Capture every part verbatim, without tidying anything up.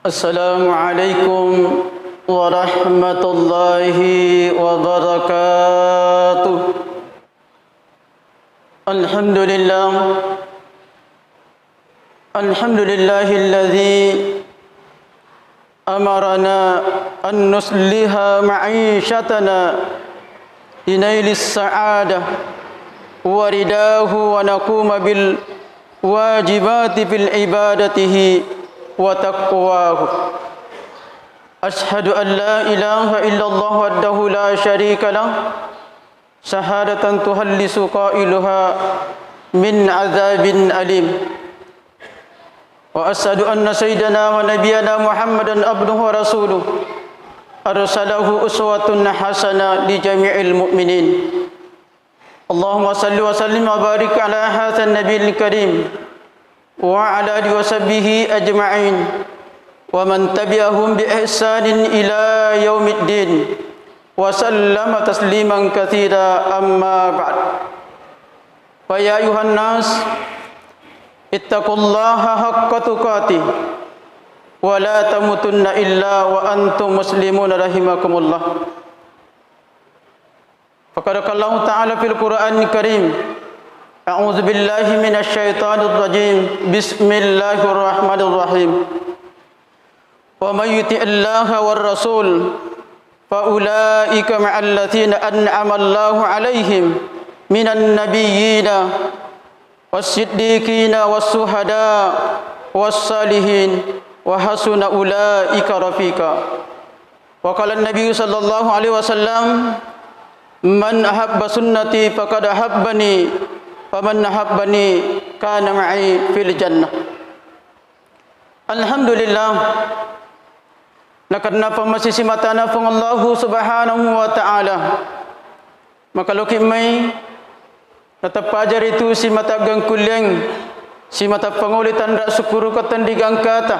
Assalamualaikum warahmatullahi wabarakatuh. Alhamdulillah. Alhamdulillahilladzi amarana an nusliha ma'ishatana linailis sa'adah wa ridahu wa naquma bil wajibati fil ibadatihi wa taqwahu. Asyhadu an la ilaha illallah wahdahu la syarika lah, syahadatan tuhallisu qailuha min adzabin alim. Wa asyhadu anna sayyidana wa nabiyyana Muhammadan abduhu wa rasuluh, arsalahu uswatun hasanah li jami'il mu'minin. Allahumma salli wa sallim wa barik ala hadzan nabiyil karim wa ala alihi wa sahbihi ajma'in wa man tabi'ahum bi ihsanin ila yaumiddin wa sallama tasliman katsira, amma ba'd. Fa ya ayyuhan nas, ittaqullaha haqqa tuqatih wa la tamutunna illa wa antum muslimun, rahimakumullah. Faqad qala Allahu ta'ala fil Qur'anil Karim, a'udzu billahi minasy syaithanir rajim. Bismillahirrahmanirrahim. Wa may yuti'illaha war rasul fa ulaika ma'al ladzina an'amallahu 'alaihim minan nabiyyina was siddiqina was syuhada was salihin wa hasuna ulaika rafiqa. Wa qala an-nabiyyu sallallahu alaihi wasallam, "Man ahabba sunnati faqad ahabbani, wa man ahabbani kana ma'i fil jannah." Alhamdulillah, nakenna pammasisi matana Puang Allahu Subhanahu wa Ta'ala. Makaloki mai nateppaja ritu simata gangkulleng, simata pangole tanra sukkuruka tenri gangkata.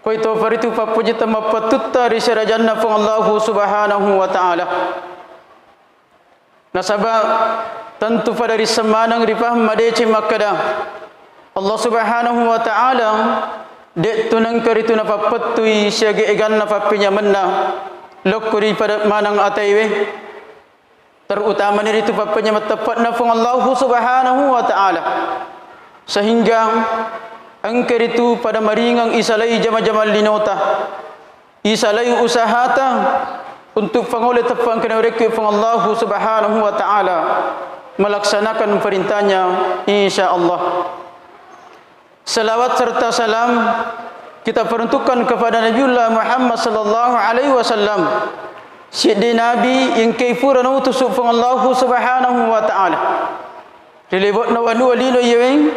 Koi tofa ritu pappojita mappattutta ri serajanna Puang Allahu Subhanahu wa Ta'ala. Nasaba tentu pada risseng maneng ripahang madeceng makkeda, Allah Subhanahu wa Ta'ala de' tu nengka ritu napappettui siaga eganna pappenyamenna lokko ri pada maneng ataiwe, terutamani ritu pappenyameng teppe'na Puang Allahu Subhanahu wa Ta'ala, sehingga engka ritu pada maringeng isalai jama-jamang linota. Isalai usahata untuk pangole teppang kena urekki Puang Allahu Subhanahu wa Ta'ala, melaksanakan perintahnya, insya Allah. Salawat serta salam kita peruntukkan kepada Nabiullah Muhammad sallallahu alaihi wasallam, siddi nabi engkai pura nautusu Puang Allahu Subhanahu wa Ta'ala ri lebo'na wanua lino iyeweng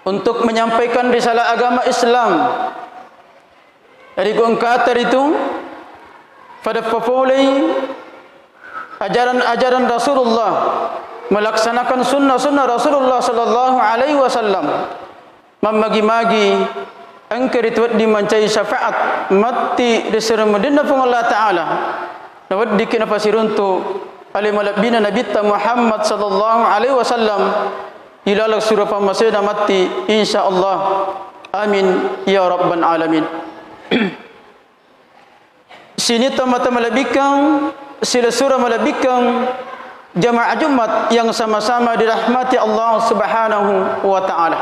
untuk menyampaikan risalah agama Islam. Jadi, ku engkata ritu pada papolei ajaran-ajaran Rasulullah, melaksanakan sunnah-sunnah Rasulullah sallallahu alaihi wasallam, mammagi-magi engka ritu wedding mancaji syafaat matti ri seremedinna Puang Allah Ta'ala, naweddikki napasiruntu ale malebbina Nabitta Muhammad sallallahu alaihi wasallam ilaleng sura pammasena matti, insya Allah. Amin ya rabbal alamin. Sini tomatoa malebbikeng, silessureng malebbikeng jamaah Jumat yang sama-sama dirahmati Allah Subhanahu wa Ta'ala.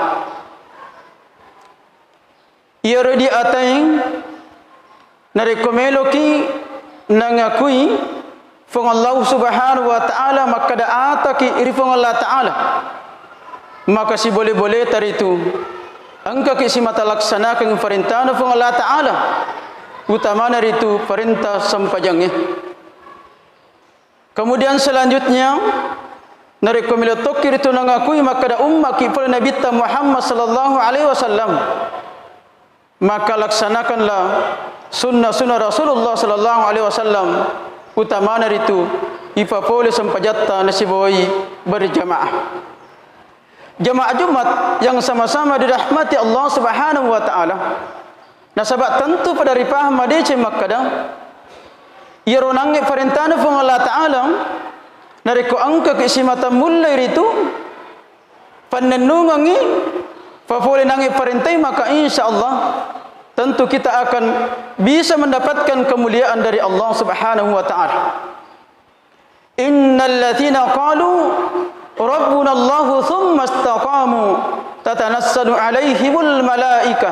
Iyaro di ataeng narekko meloki nangakui Puang Allah Subhanahu wa Ta'ala, makkeda ataki ri Puang Allah Ta'ala, maka sibole-boleta ritu engkaki simata laksanakeng parentana Puang Allah Ta'ala, utamana ritu parenta sempajangnge. Kemudian selanjutnya, narekko melo tokki ritu nangakui makkeda ummaki pole Nabitta Muhammad sallallahu alaihi wasallam, maka laksanakanlah sunnah-sunnah Rasulullah sallallahu alaihi wasallam, utamana ritu ipapole sempajatta nasibawai berjamaah. Jamaah Jumat yang sama-sama dirahmati Allah Subhanahu wa Ta'ala, nasaba tentu pada ripahang madeceng makkeda, iyaro nangnge parentana Puang Allah Ta'ala, narekko engkaki simata mullai ritu pannennungengngi, papole nangnge parentai, maka insya Allah tentu kita akan bisa mendapatkan kemuliaan dari Allah Subhanahu wa Ta'ala. Innalladzina qalu rabbunallahu tsumma istaqamu tatanazzalu alaihimul malaika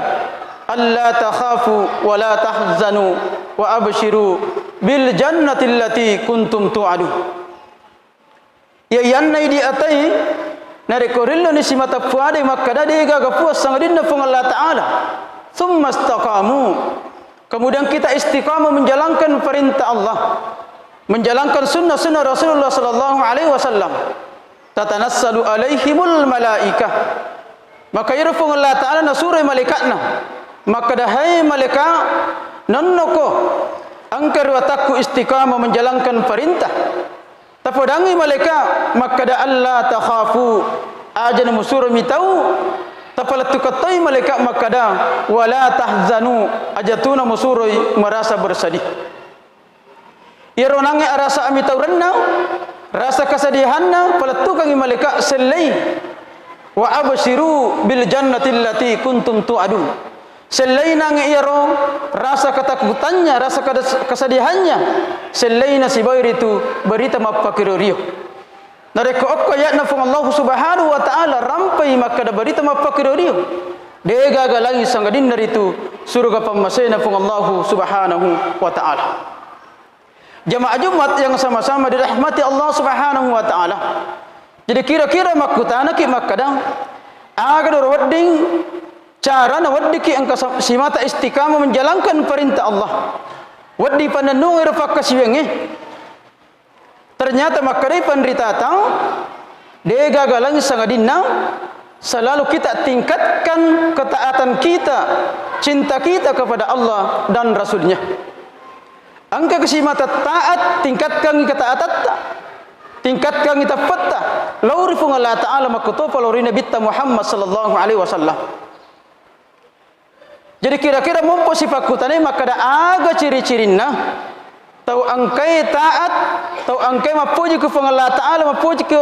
alla takhafu wa la tahzanu wa absyiru bil jannati allati kuntum tu'adun. Iya, iyanna idi atai, narekko rilluni simata puadai makkada degaga puang sangadinna Puang Allah Ta'ala. Tsumma istaqamu. Kemudian kita istiqamah menjalankan perintah Allah, menjalankan sunnah-sunnah Rasulullah sallallahu alaihi wasallam. Tatanazzalu alaihimul malaikah. Maka iyaro Puang Allah Ta'ala nasuroi malaikatna. Makkada, "Hai malaika, nonnoko engka ri watakku istiqamah menjalankan perintah." Tapodangngi malaika makkada, "Alla takhafu." Ajana musuro mitau. Tapalettukeng toi malaika makkada, "Wala tahzanu." Aja tuna musuroi merasa bersedih. Iyaro nangnge arasa mitaurenna, rasa kesedihanna, palettukengngi malaika sellei. "Wa absyiru bil jannati allati kuntum tu'adun." Sellei nangnge iyaro rasa ketakutannya, rasa kedes-, kesedihannya, selleina sibawa ritu berita mappakiro-rio. Narekko okko aya'na Puang Allah Subhanahu wa Ta'ala, rampai makkada berita mappakiro-rio, degaga langi sangadinna ritu suruga pammasena Puang Allah Subhanahu wa Ta'ala. Jamaah Jumat yang sama-sama dirahmati Allah Subhanahu wa Ta'ala. Jadi, kira-kira makkutanaki makkada, aga doro wedding carana weddikki engka sa-, simata istiqamah menjalankan perintah Allah? Wedding pannennungeng ero pakkasiwiangnge. Ternyata makkedai panritata, degaga langi sangadinna selalu kita tingkatkan ketaatan kita, cinta kita kepada Allah dan Rasul-Nya. Engka kesimata taat, tingkatkangngi ketaatatta, tingkatkangngi tappetta lao ri Puang Allah Ta'ala, makkutopa lao ri Nabitta Muhammad sallallahu alaihi wasallam. Jadi, kira-kira mompo sipakkutanai makkada, aga ciri-cirinna tau engkae taat, tau engkae mappoji ku Puang Allah Ta'ala, mappoji ku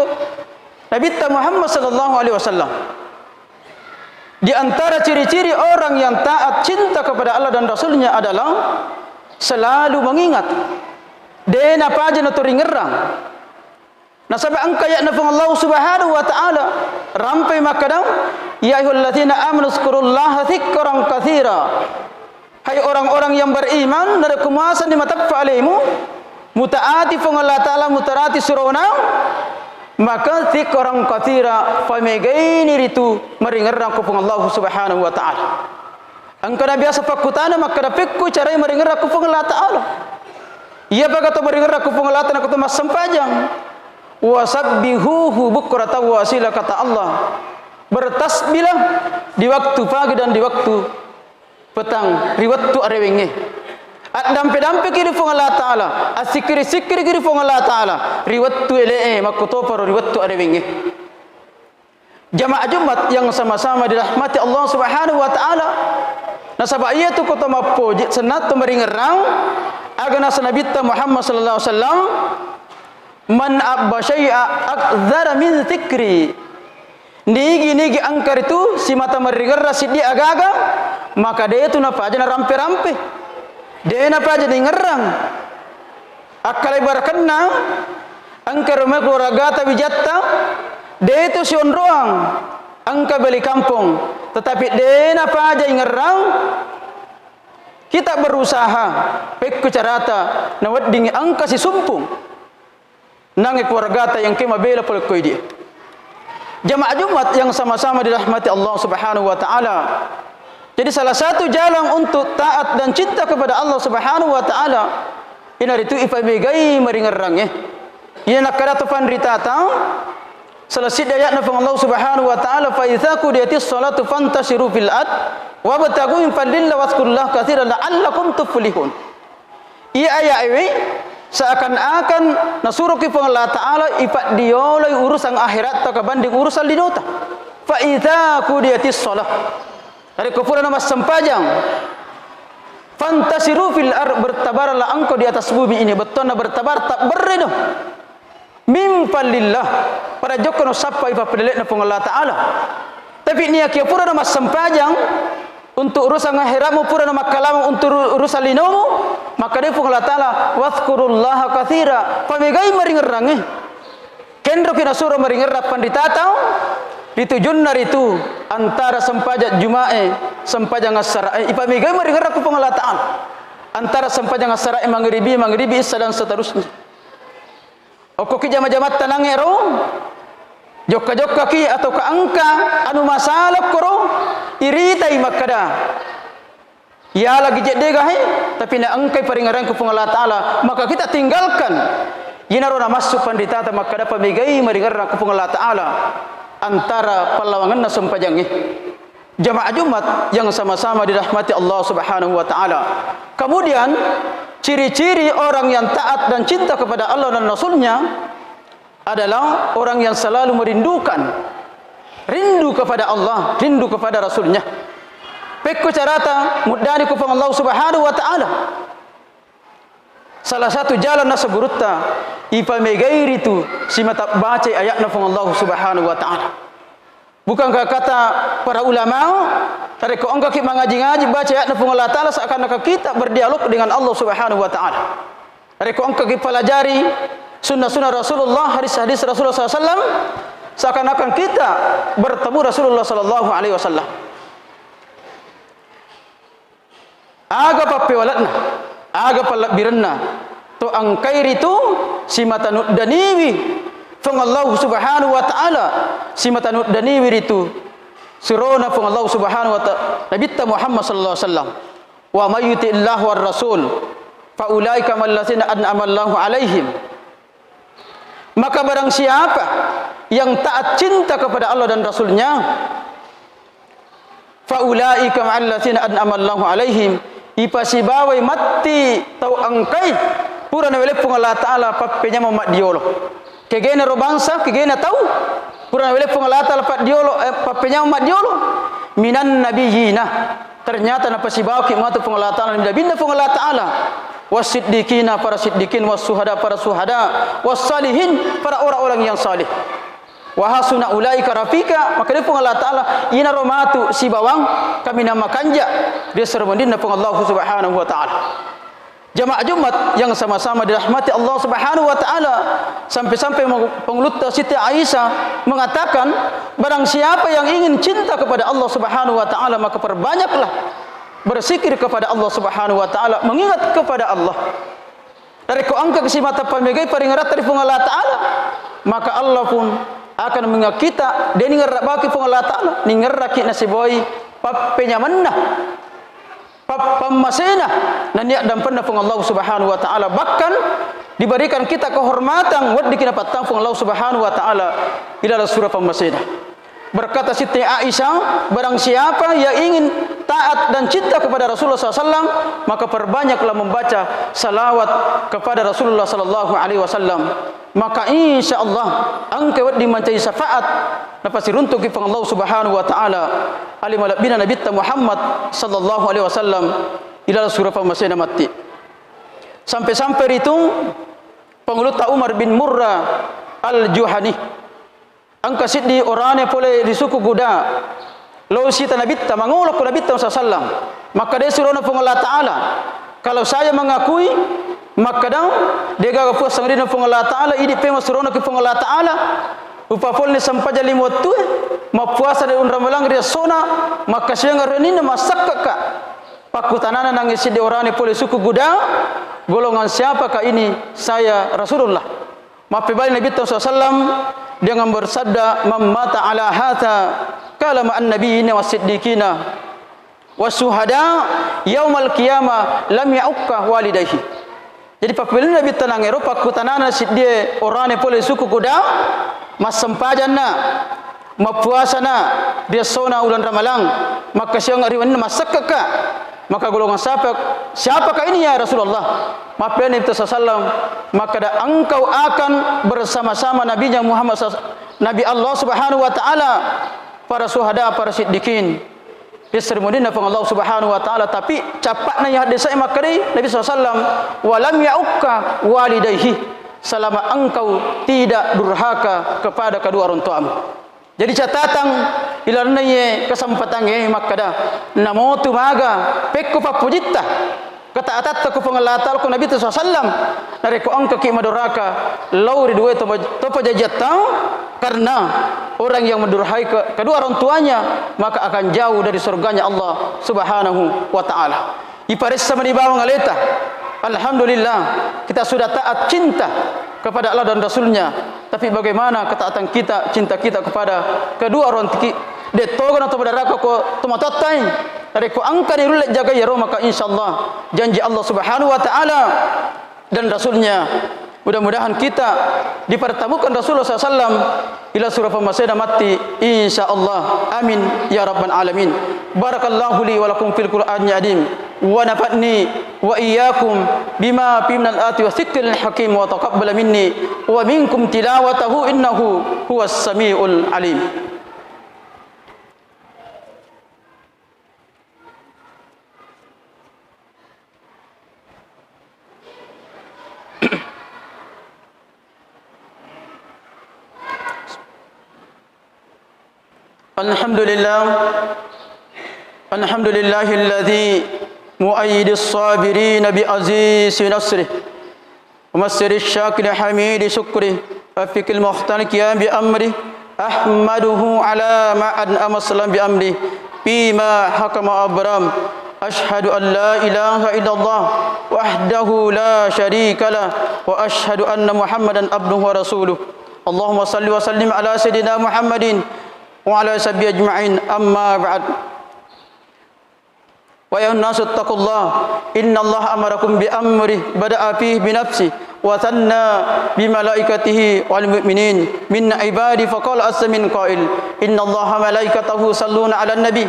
Nabitta Muhammad sallallahu alaihi wasallam? Di antara ciri-ciri orang yang taat, cinta kepada Allah dan Rasul-Nya adalah selalu mengingat. De napaja natoringerrang. Nasaba engka aya'na Puang Allah Subhanahu wa Ta'ala, rampai makkada, "Ya ayyuhalladzina amanu dzkurullaha dzikran katsira." Hai orang-orang yang beriman, narekko muasanni mateppa alemu, mutaati Puang Allah Ta'ala, mutaati surona, maka dzikran katsira, pamegaini ritu maringerrang ko Puang Allah Subhanahu wa Ta'ala. Engka nabiasa pakkutana makkada, "Pekko carai maringerrang ko Puang Allah Ta'ala?" Iya paga to maringerrang ko Puang Allah Ta'ala, ko to massempajang. "Wasabbihuhu bukratan wa asila," kata Allah. Bertasbihlah di waktu pagi dan di waktu petang, ri wettu arewengnge. Addampe-dampeki ri Puang Allah Ta'ala, assikkiri-sikkiriki ri Puang Allah Ta'ala ri wettu ele'e, makkutoparo ri wettu arewengnge. Jamaah Jumat yang sama-sama dirahmati Allah Subhanahu wa Ta'ala, nasaba iyatu ko to mappoji, senna to maringerrang, aga nasa Nabitta Muhammad sallallahu alaihi wasallam, "Man ahabba syai'a aktsara min dzikri." Nigi-nigi engka ritu simata maringerrang siddi agaga, maka de tu napaja narampe-rampe. De napaja ningerrang. Akkalai barakenna, engka ro mai keluargata wijatta, de tu sionroang, engka beli kampong, tetapi de napaja ingerrang, kita berusaha, pekko carata, naweddingi engka sisumpung. Nange keluargata yang ke mabela pole ko idi. Jamaah Jumat yang sama-sama dirahmati Allah Subhanahu wa Ta'ala. Jadi, salah satu jalan untuk taat dan cinta kepada Allah Subhanahu wa Ta'ala, inaritu ipamegai maringerrangnge. Iya nakkada to panritata, salah siddi ayatna Puang Allah Subhanahu wa Ta'ala, "Fa idza qudiyatis shalatu fantashiru fil ard wabtaghu min fadlillah wadzkurullaha katsiran la'allakum tuflihun." Iya ayat ewe seakan-akan nasuroki Puang Allah Ta'ala ipaddiolai urusan akhiratta kabanding urusan linota. "Fa idza qudiyatis shalah." Narekko purana massempajang, "fantashiru fil ard," bertebarlah engkau di atas bumi ini, bettuanna bertebar, tabberre do. "Min fadlillah," pada jokka no sappai pappedelekna Puang Allah Ta'ala. Tapi niakia purana massempajang, untuk urusan akhiratmu, purana makkalamang untuk uru-, urusan linomu, makkedai Puang Allah Ta'ala, "Wadzkurullaha katsira." Pamegai maringerrangnge. Kenroki nasuro maringerrang panritata, ritujunna ritu antara sempajang Juma'e, sempajang assara'e, ipamegai maringerrang ku Puang Allah Ta'ala. Antara sempajang assara'e, mangribi, mangribi, isya dan seterusnya. Okkoki jama-jamatta nangngero, jokka-jokkaki ataukah engka anu masalah koro, iritai makkeda, "Iya lagi jeddega he, tapi naengkai paringerrang ku Puang Allah Ta'ala, maka kita tinggalkan." Inaro namassu panritata makkeda, "Pamegai maringerrang ku Puang Allah Ta'ala antara pallawangenna sempajangnge." Jamaah Jumat yang sama-sama dirahmati Allah Subhanahu wa Ta'ala. Kemudian, ciri-ciri orang yang taat dan cinta kepada Allah dan Rasul-Nya adalah orang yang selalu merindukan, rindu kepada Allah, rindu kepada Rasul-Nya. Pekko carata muddani ku Puang Allah Subhanahu wa Ta'ala. Salah satu jalan naseng gurutta, ipamegai ritu simata bacai ayatna Puang Allah Subhanahu wa Ta'ala. Bukankah kata para ulama, narekko engkaki mangaji-ngaji, baca ayatna Puang Allah Ta'ala, seakan-akan kita berdialog dengan Allah Subhanahu wa Ta'ala. Narekko engkaki pelajari sunnah-sunnah Rasulullah, hadis-hadis Rasulullah sallallahu alaihi wasallam, seakan-akan kita bertemu Rasulullah sallallahu alaihi wasallam. Aga pappewale'na, aga pallebbirenna, to engkai ritu simata nuddaniwi Puang Allah Subhanahu wa Ta'ala, simata nuddaniwi ritu surona Puang Allah Subhanahu wa Ta'ala, Nabitta Muhammad sallallahu alaihi wasallam. "Wa may yuti'illaha war rasul, fa ulaika ma'allazina an'amallahu alaihim." Maka barang siapa yang taat cinta kepada Allah dan Rasul-Nya, "Faulaika ma'allazina an'amallahu alaihim," ipasibawai matti tau engkai pura naweleng Puang Allah Ta'ala pappenyameng maddiolo. Kegena ro bangsa, kegena tau, pura naweleng Puang Allah Ta'ala paddiolo, eh, pappenyameng maddiolo, minan nabiyina. Ternyata napasibawaki matu Puang Allah Ta'ala, nabinna Puang Allah Ta'ala, wasiddiqina, para siddiqin, wassuhada, para suhada, wassalihin, para orang-orang yang saleh. Wa hasuna ulaika rafika, makkeda Puang Allah Ta'ala, inaro matu sibawang kaminang makanja ri esso ri munrinna Puang Allah Subhanahu wa Ta'ala. Jamaah Jumat yang sama-sama dirahmati Allah Subhanahu wa Ta'ala, sampai-sampai Pangulutta Siti Aisyah mengatakan, barang siapa yang ingin cinta kepada Allah Subhanahu wa Ta'ala, maka perbanyaklah berzikir kepada Allah Subhanahu wa Ta'ala, mengingat kepada Allah. Narekko engka simata pamegai paringeratta ri Puang Allah Ta'ala, maka Allah pun akan mengingat kita, de ningerra baki Puang Allah Ta'ala, ningerraki nasibawai pappenyamenna, pap-, pammasena, nennia dampenna Puang Allah Subhanahu wa Ta'ala. Bahkan diberikan kita kehormatan, weddikki napattama Puang Allah Subhanahu wa Ta'ala ilalang surang pammasena. Berkata Siti Aisyah, barang siapa yang ingin taat dan cinta kepada Rasulullah sallallahu alaihi wasallam, maka perbanyaklah membaca salawat kepada Rasulullah sallallahu alaihi wasallam. Maka insya Allah, engka wedding mancaji syafaat, napasiruntuki Puang Allah Subhanahu wa Ta'ala, ale malebbina Nabitta Muhammad sallallahu alaihi wasallam, ilalang surang pammasena matti. Sampai-sampai ritu Pangulutta Umar bin Murrah Al-Juhani. Engka siddi orane pole ri suku Guda, lao sita Nabitta, mangolo ko Nabitta sallallahu alaihi wasallam. Makkeda surona Puang Allah Ta'ala, kalau saya mengakui, makkeda, degaga puang sangadinna Puang Allah Ta'ala, idi pemeng surona ki Puang Allah Ta'ala, upapolni sempajang lima wettue, mappuasa ri uleng Ramalang ri essona, makkasiwiang ri wenninna, massakkaka. Pakkutanana nangnge siddi orane pole suku Guda, golongan siapakah ini saya Rasulullah? Mappebali Nabitta sallallahu alaihi wasallam dengan bersabda, "Man mata ala hadza, kana ma'an nabiyina was siddiqina was syuhada yaumal qiyamah lam ya'uqqa walidaihi." Jadi, pappebali Nabitta nangngero pakkutanana siddie orane pole suku Guda, massempajanna, mappuasana ri essona uleng Ramalang, makkasiwiang ri wenninna, massakkaka. Maka golongan siapa, siapakah ini ya Rasulullah? Mappeda Nabi sallallahu alaihi wasallam, makkeda engkau akan bersama-sama Nabinya Muhammad sa-, Nabi Allah Subhanahu wa Ta'ala, para syuhada, para siddiqin. Ri esso ri munrinna Puang Allah Subhanahu wa Ta'ala, tapi cappa'na iya haddese'e makkedai Nabi sallallahu alaihi wasallam, "Wa lam ya'uqqa walidaihi," selama engkau tidak durhaka kepada kedua orang tuamu. Jadi catatan, Ilalenna iye kesempatangnge makkeda, namotu maga pekko pappujitta, ketaatatta ko Puang Allah Ta'ala, ko Nabitta sallallahu alaihi wasallam, narekko engkaki madoraka lao ri dua topa-, topa jajiattau, karena orang yang mendurhaka kedua orang tuanya, maka akan jauh dari surganya Allah Subhanahu wa Ta'ala. Iparessa mani bawang aleta. Alhamdulillah, kita sudah taat cinta kepada Allah dan Rasulnya. Tapi bagaimana ketaatan kita, cinta kita kepada kedua orang tuaki? Dettoga na to madaraka ko to matattai. Narekko engkani rulle jagai iyaro, maka insyaallah janji Allah Subhanahu wa Ta'ala dan Rasulnya. Mudah-mudahan kita dipertemukan Rasulullah sallallahu alaihi wasallam ila sura pamasena matti, insyaallah. Amin ya rabbal alamin. Barakallahu li wa lakum fil Qur'anil azim, wa nafa'ni wa iyyakum bima fihi minal ayati wa dzikril hakim, wa taqabbala minni wa minkum tilawatahu innahu huwas samiul alim. الحمد لله. الحمد لله الذي مؤيد الصابرين بعزيز نصره. ومسر الشاكر حميد شكره، وفق المختار قيام بأمره، أحمده على ما أنعم وسلم بأمره فيما حكم وأبرم. أشهد أن لا إله إلا الله وحده لا شريك له، وأشهد أن محمدا عبده ورسوله. اللهم صل وسلم على سيدنا محمد وعلى آله وصحبه أجمعين. أما بعد. ويا الناس اتقوا الله، إن الله أمركم بأمر بدأ فيه بنفسه وثنى بملائكته والمؤمنين من عباده، فقال عز من قائل: إن الله وملائكته يصلون على النبي،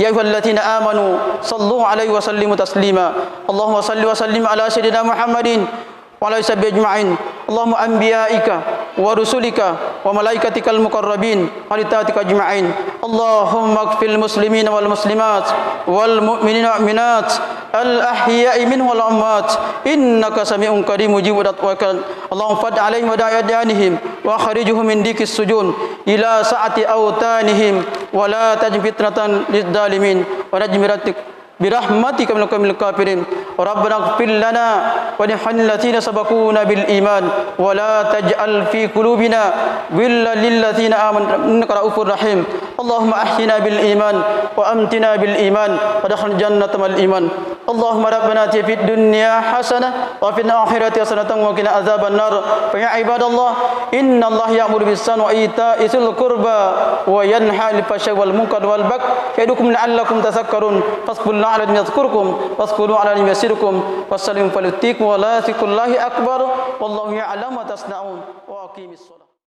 يا أيها الذين آمنوا صلوا عليه وسلموا تسليما. اللهم صل وسلم على سيدنا محمد وعلى آله وصحبه أجمعين. اللهم أنبيائك ورسلك وملائكتك المقربين أهل طاعتك أجمعين. اللهم اغفر للمسلمين والمسلمات والمؤمنين والمؤمنات الأحياء منهم والأموات إنك سميع قريب مجيب دعوات. اللهم فرج عليهم ودائعهم وأخرجهم من ضيق السجون إلى سعة أوطانهم ولا تجعل فتنة للظالمين ونجهم برحمتك برحمتك من القوم الكافرين. ربنا اغفر لنا ولإخواننا الذين سبقونا بالإيمان ولا تجعل في قلوبنا غلا للذين آمنوا إنك رؤوف رحيم. اللهم أحينا بالإيمان وأمتنا بالإيمان وأدخلنا الجنة مع الإيمان. اللهم ربنا آتنا في الدنيا حسنة وفي الآخرة حسنة وقنا عذاب النار. فيا عباد الله، إن الله يأمر بالإحسان وإيتاء ذي القربى وينهى عن الفحشاء والمنكر والبغي يعظكم لعلكم تذكرون. فاذكروا الله العظيم يذكركم واشكروه على نعمه يزدكم ولذكر الله أكبر والله يعلم ما تصنعون. وأقم الصلاة.